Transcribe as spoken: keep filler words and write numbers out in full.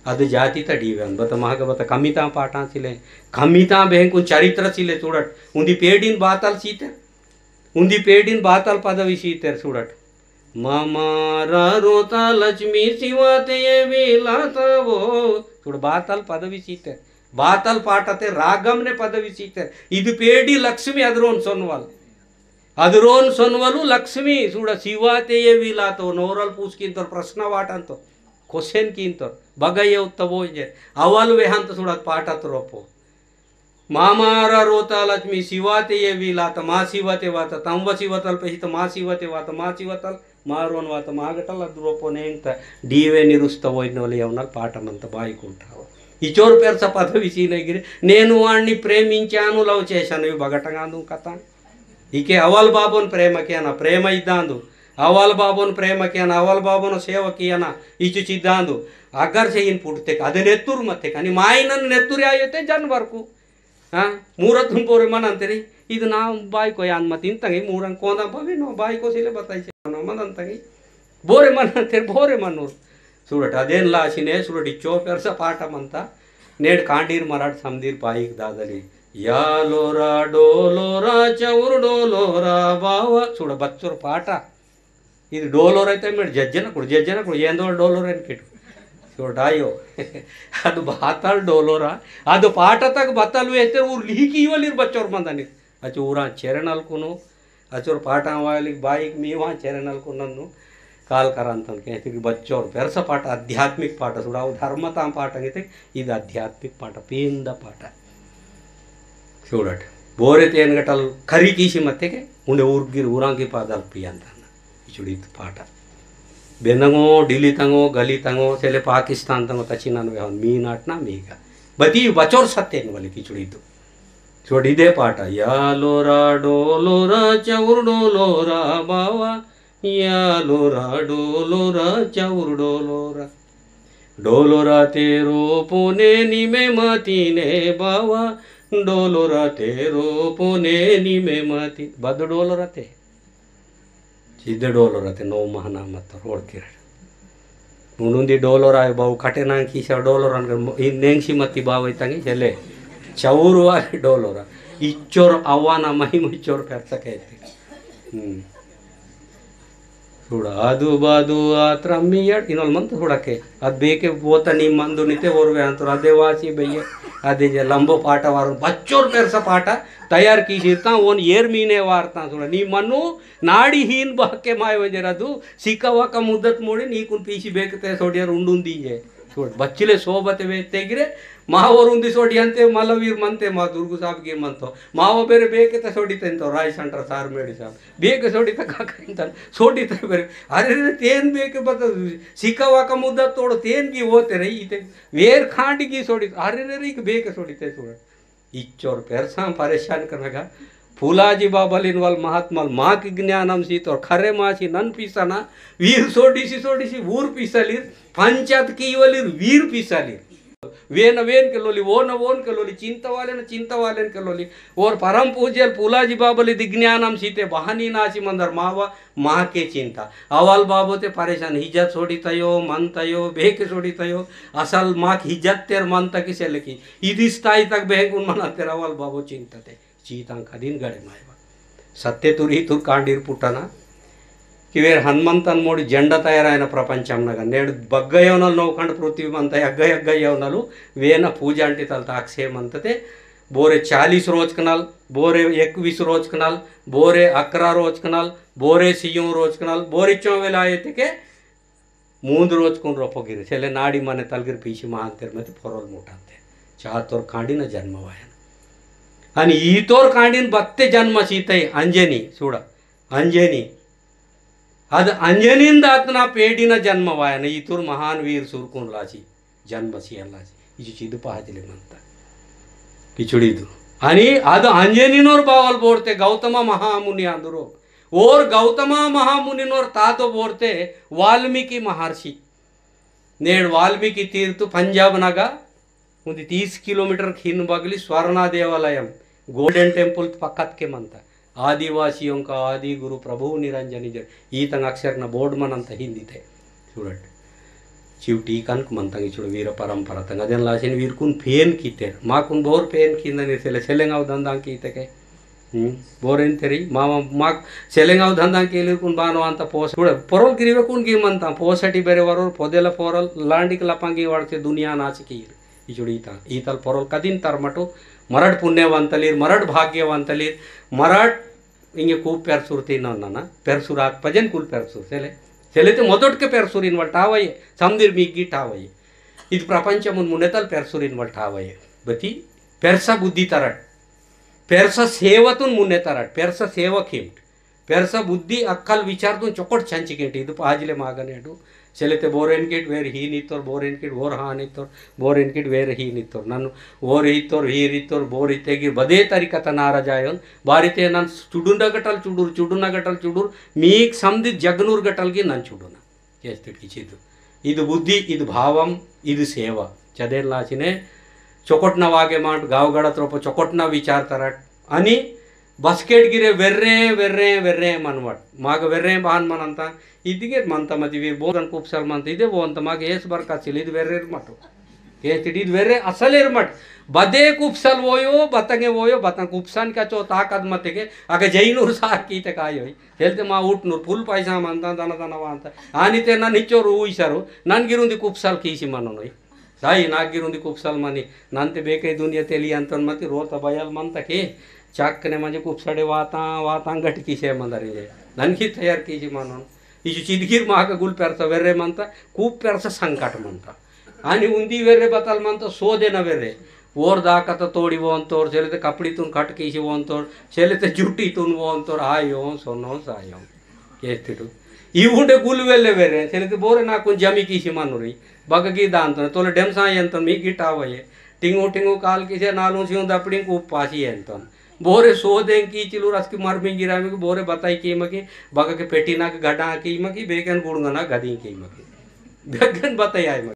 अद जाति तड़ी वेन बत महग बत कमिता पाटा सिले, कमिता बेंकुन चरित्र सिले चूड़ट। उन्दी पेड़िन बातल सीते, उन्दी पेड़िन बातल पदवी सीते चूड़ट। ममारा रोता लक्ष्मी शिवा ते ये विलाता वो। चूड़ बातल पदवी सीते, बातल पाटते रागम ने पदवी सीते। इद पेड़ी लक्ष्मी अदरोन सोनवाल, अदरोन सोनवलु लक्ष्मी। चूड़ शिवा ते ये विलातो नोरल पूछ किंतोर प्रश्न वाटंतो, क्वेश्चन किंतोर बगये उत्तवो जे अवल वेहंत चूड़ पाटत रोपो। मामारा रोता लक्ष्मी शिवा ते ये विलात, मा शिवा ते वात, तंव शिवतल पे हित मा शिवा ते वात, मा शिवतल, मा रोन वात, मा गटल अद्रोपो नेंगत, डीवे निरुस्त वोइनोले यवनल पाटमंत बाई कुंठाव। इचोर पेरसा पदवी सीने गिरे, नेनु वाणी प्रेमिंचानु लव चेशानु बगटंगांदु कथा। इके अवल बाबोन प्रेम कियाना, प्रेम इद्दांदु। अवल बाबोन प्रेम कियाना, अवल बाबोन सेवा कियाना, इचु चिद्दांदु। अगर से इन पुटते, अदे नेत्तुर मते, कानी माइनन नेत्तुर आयोते जानवरकु। हाँ, मूरत तुम बोरे मन अंतरी, इद ना बाई को यान मत इन तंगी, मूरन कोंदा पवी नो, बाई को सिले बताई से, नो मन अंतरी। बोरे मन अंतरी, बोरे मन नूर। सूरत अदेन लाशिने, सूरत इच्चो पेरसा पाटा मनता, नेड कांडीर मराठ समदीर पाईक दादली। या लोरा, डोलोरा, चौर डोलोरा, बावा, सूरत बच्चोर पाटा। इद डोलोरा इते मेड जज्जनकुड़, जज्जनकुड़, येंदो डोलोरा इन किटु। सूरत आयो। अद बातल डोलोरा, अद पाटा तक बतल वेते ऊर लिहिकी इवलीर बच्चोर मंदनी। अचो ऊरा चेरनल कुनो, अचोर पाटा वाली बाईक मी वहाँ चेरनल कुनन्नु। काल करांतन के, इतिक बच्चोर पेरसा पाटा, आध्यात्मिक पाटा, सूड़ा वो धर्मता पाटा के, इद आध्यात्मिक पाटा, पेंदा पाटा। सूड़ट, बोरे तेन गटल खरी कीसी मते के, उंडे उर्गिर उरांगी पादल पियंतन। इचुड़ीत पाटा। बेंदंगो, दिल्ली तंगो, गली तंगो, सेले पाकिस्तान तंगो, तचिनन वेहन, मी नाटना, मी का। बती बच्चोर सत्य इन वाली किचुड़ीत। सूड़ट इदे पाटा, या लोरा, डोलोरा, चौर डोलोरा, बावा, या लोरा, डोलोरा, चौर डोलोरा। डोलोरा तेरो पोने निमे मातीने बावा, डोलोरा तेरो पोने निमे माती। बद डोलोरा ते। सिद्ध डोलोरा ते नौ महीना मत रोड किरण। नुनुंदी डोलोरा है बाऊ कटे नांग कीसा डोलोरा नगर इन नेंगसी मती बावै तंगी चले। चौर वाले डोलोरा। इच्चोर आवाना महिमा इच्चोर कर सके थे। हम्म। सूड़ा, आदु बादु आत्रम्मियड़, इनोल मंत सूड़ा के। अद बेके बोता नी मंदु निते ओरवे अंतुर, अदे वासी बेये, अदे जे लंबो पाटा वारुन, बच्चोर पेरसा पाटा, तैयार कीसिरता, ओन येर मीने वारता सूड़ा। नी मनु, नाड़ी हीन बहके माय वंजर अदु, सिका वाका मुद्दत मोड़ी, नी कुन पीसी बेकते सोड़ियर उंडुन दीजे। सूड़, बच्चिले सोबत वे तेगिरे, मा ओर उंदी सोड़ी अंते, मलवीर मंते, मा दुर्गु साहब गिर मंतो। मा वो बेरे बेकते सोड़ी तेंतो, राय सेंटर सार मेड़ी साहब। बेग सोड़ी तक का कहीं तन, सोड़ी तक बेरे। अरे रे, तेन बेग बता, सिका वाका मुद्दा तोड़, तेन भी वो तेरे ही ते। वेर खांड की सोड़ी, अरे रे रे, एक बेग सोड़ी ते सोड़। इच्चोर पेरसा परेशान करना का। फुलाजी बाबलिन वाल महात्माल माक ज्ञानम सी तोर खरे मासी नन पीसना, वीर सोड़ी सी सोड़ी सी ऊर पीसलीर, पंचायत की वालीर वीर पीसलीर। वेन वेन के लोली, वोन वोन के लोली, चिंता वाले न चिंता वाले के लोली। और परम पूज्यल पुलाजी बाबली दिज्ञानम सीते बहानी नाची मंदर मावा, माँ के चिंता। अवाल बाबो ते परेशान, हिज्जत सोड़ी तयो, मन तयो, बेके सोड़ी तयो। असल माँ की हिज्जत तेर मन तक से लेकी। इदी स्थाई तक बेंकुन मना तेर अवाल बाबो चिंता ते। चीतां कदिन गड़े मायवा। सत्य तुरी तुर कांडीर पुट्टना। किवेर हनुमंतन मोड़ी झंडा तयार आयना प्रपंचम नगा। नेड़ बग्गयोनल नौखंड पृथ्वी मंता अग्गय अग्गयोनलु वेन पूजा अंटी तल ताकसे मंतते। बोरे चालीस रोज कनल, बोरे इक्कीस रोज कनल, बोरे अकरा रोज कनल, बोरे सियों रोज कनल, बोरे चौवेला आये ते के मूंद रोज कुन रोपो गिरे, सेले नाड़ी मने तलगिर पीसी महान तेर में तो फरोल मोटाते। चातोर कांडी न जन्म वायन। अनि ईतोर कांडीन बत्ते जन्म सीते अंजनी, सूड़ा, अंजनी। अद अंजनीन दातना पेड़ी न जन्म वायन, ईतोर महान वीर सुरकुन लाची जन्म सीयन लाची। इजु चिदु पहाजले मनता। पिछुड़ी दु। अनि अद अंजनीनोर बावल बोरते गौतम महामुनि आंदुरो। ओर गौतम महामुनिनोर तातो बोरते वाल्मीकि महर्षि। नेड़ वाल्मीकि तीर्थ पंजाब नगा उन्दी तीस किलोमीटर खिन बगली स्वर्ण देवालयम Golden Temple पक्कत के मंता। आदिवासियों का आदि गुरु प्रभु निरंजन जन। ईतंग अक्षर न बोर्ड मनंत हिंदी ते। सूड़ट। चिवटी कनक मंतंग इचुड़ वीर परंपरा तंग। अदेन लासिन वीरकुन पेन कीतेर। माकुन बोर पेन कींदन इरसेले सेलेंगाव धंधां कीतेके। हम्म, बोरेन तेरी, मामा, माक सेलेंगाव धंधां कीलीरकुन बानो अंत पोस। थोड़ा पोरोल गिरिवे कुन गी मंता, पोसटी बेरे वरोर, पोदेला पोरोल, लांडिक लपांगी वाड़ते दुनिया नाच कीर। इचुड़ ईता, ईतल पोरोल कदिन तरमटो, मरड पुण्यवंतलीर, मरड भाग्यवंतलीर, मरड इंगे खूब पेरसुर तीन नन्ना, पेरसुर आक पजेन कुल पेरसुर, सेले। सेले ते मोदोट के पेरसुर इनवल ठावये, समदिर मिग्गी ठावये। इद प्रपंचमुन मुनेतल पेरसुर इनवल ठावये। बती पेरसा बुद्धि तरट, पेरसा सेवतुन मुने तरट, पेरसा सेवक हिमट, पेरसा बुद्धि अक्कल विचार तुन चोकोट चंचिकेट, इद पाजिले मागनेडु। सेले ते बोरेन किट वेर ही नित्तोर, बोरेन किट वोर हा नित्तोर, बोरेन किट वेर ही नित्तोर। नन्नु वोर हित्तोर, ही रित्तोर, बोर इत्ते गिर बदे तरीका ता नाराज आयोन। बारी ते नन चुडुन गटल चुडुर, चुडुन गटल चुडुर, मीक समदि जगनूर गटल गिर नन चुडुना। केस्ते किचिदु। इद बुद्धि, इद भावम, इद सेवा। चदेन लाचिने चोकोटना वागे मांट गाव गड़त रोपो चोकोटना विचार तरट। अनि बस्केट गिरे वेर्रे, वेर्रे, वेर्रे मनवट। माग वेर्रे बहान मनंता, इदिगे मंता मति वीर बोदन कुप्सल मंता, इदे बोंता माग एस बरकत सिल, इद वेर्रे मटो। केस्ते इद वेर्रे असल एर मट। बदे कुप्सल वोयो, बतंगे वोयो, बतंग कुप्सन का चो ताकत मते के, अगे जैनूर सार की ते कायो। हेल्ते मा उठनूर फुल पैसा मंता, दना दना वांता। आनी ते नन इच्चोर उइसरो, नन गिरुंदी कुप्सल कीसी मनोनोई। साई नागिरुंदी कुप्सल मनी, नंते बेके दुनिया तेली अंतन मती रोता बयल मंता के, चाकने मजे कुप्सड़े वाता, वाता गट किसे मंदर इंजे। ननकी तैयार कीसी मनोन। इजु चिदगिर माक गुल पेरसा वेर्रे मंता, कुप पेरसा संकट मंता। आनी उंदी वेर्रे बतल मंता, सोदे न वेर्रे। वोर दाकत तोड़ी वोंतोर, सेलेते कपड़ी तुन कट कीसी वोंतोर, सेलेते जुटी तुन वोंतोर, आयो, सोनो, सायो। केस्तिटु। ई उंडे गुलु वेल्ले वेरे, सेलेते बोरे नाकुन जमी कीसी मनुरी। बगगी दांतन, तोले डेमसा येंतन मी गिटावये। टिंगु टिंगु काल कीसे नालुं सिउं दपड़िंग उपासी येंतन। बोरे सोदें कीचिलु रसकी मरमी गिरामी की बोरे बताई कीमकी, बगके पेटी नाक गडा कीमकी, बेकन गुड़ंगना गदी कीमकी। बेकन बताई आई